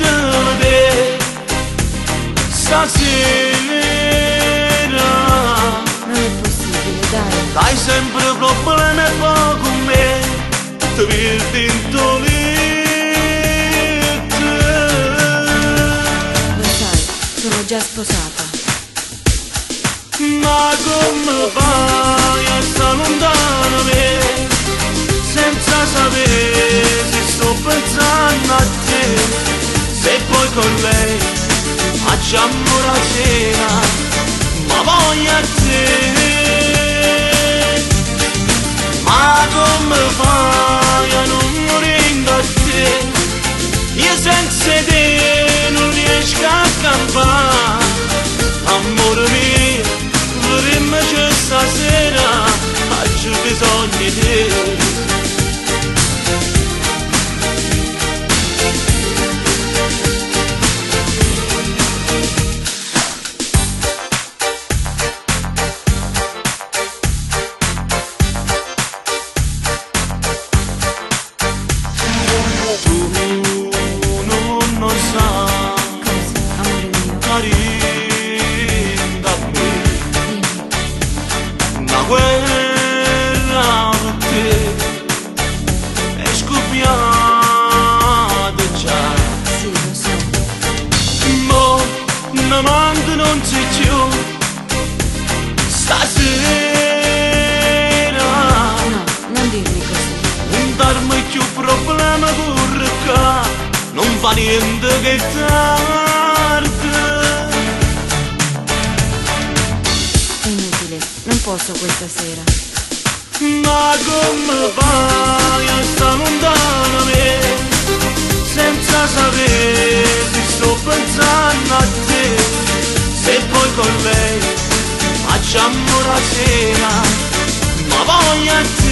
te vedere stasera. Non è possibile, dai. Dai sempre problemi e poi con me ti perdi in tuo letto. Lo sai, sono già sposata. Ma come fai a stare lontano da me? Senza sapere se sto pensando a te. Se poi con lei facciamo la cena, ma voglio a te. Ma come fai a non morire da te? Io senza te non riesco a campare. Amore mio, vedemmoci stasera, faccio bisogno di te. Tu non lo sai, Cosa, amore mio? carina a me, Dimmi. una guerra per te è scoppiata già. Sì, lo so. Mo ne manca non c'è più stasera. No, non dirmi così. Non darmi più problema pure qua, non fa niente che tardi. È inutile, non posso questa sera. Ma come fai a stare lontano da me? Senza sapere se sto pensando a te. Se poi con lei facciamo la cena, ma voglio a te.